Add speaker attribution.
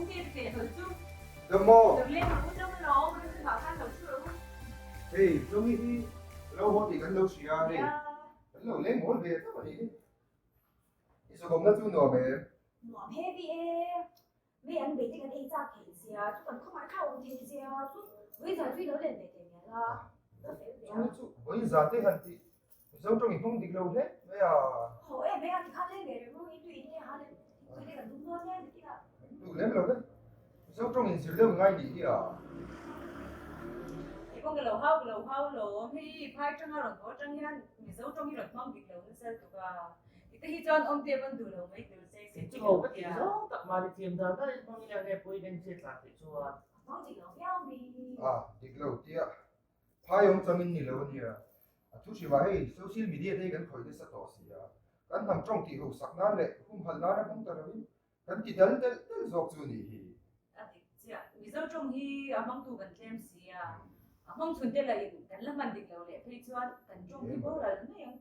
Speaker 1: te te hlawl chu.
Speaker 2: Dam maw?
Speaker 1: Dam leng ang u dam alawm, rem te mah khan lo thu rawh u.
Speaker 2: Hei, Tlawmi hi lo haw tih kan lo hria a hei. Kan lo leng mawl ve tawp a nih hi. I zukawmna chu nuam em?
Speaker 3: Nuam heavy e. Mi an bei te kan ei chak thei sia, chu kan khawmah kha awm thei sia, chu vawi zan chu i lo len ve thei mial a, ka fel ve a.
Speaker 2: Chu chu vawi zan te han tih Mizo tawng i hmang dik lo hle mai a.
Speaker 3: Ho em mai a, tikhan leng ve reng ru, i tui in nge ha leh tui te kan dum dawn nia ti a.
Speaker 2: Duh lem lo ve, Mizo tawng in zir deuh ngai nih hi a.
Speaker 1: Kei pawh ka lo hau ka lo hau lawm, hei phai tanga rawn haw atang hian Mizo tawng hi rawn hmang dik lo nasa lutuk a. Tite hi chuan awm te pawn duh lo mai tur che
Speaker 4: se Chu ho ka tih zawng tak mahni thiam dan dan in hmang ila nge pawhin en chhiat tlan theih chuan.
Speaker 3: A hmang dik lo viau mi.
Speaker 2: A dik lo tia phai awm changin ni lo ania. A thu hrimah hei social media te hi kan khawih nasa tawh si a, kan hnam tawng tih ho sak nan leh humhalh nan a hmang ta lovin kan ti dal telh telh zawk chu nih hi.
Speaker 1: A dik chiah. Mizo tawng hi a hmangtu kan tlem si a, a hmang chhun te lah in kan la hman dik lo leh phei chuan kan tawng hi boral mai ang.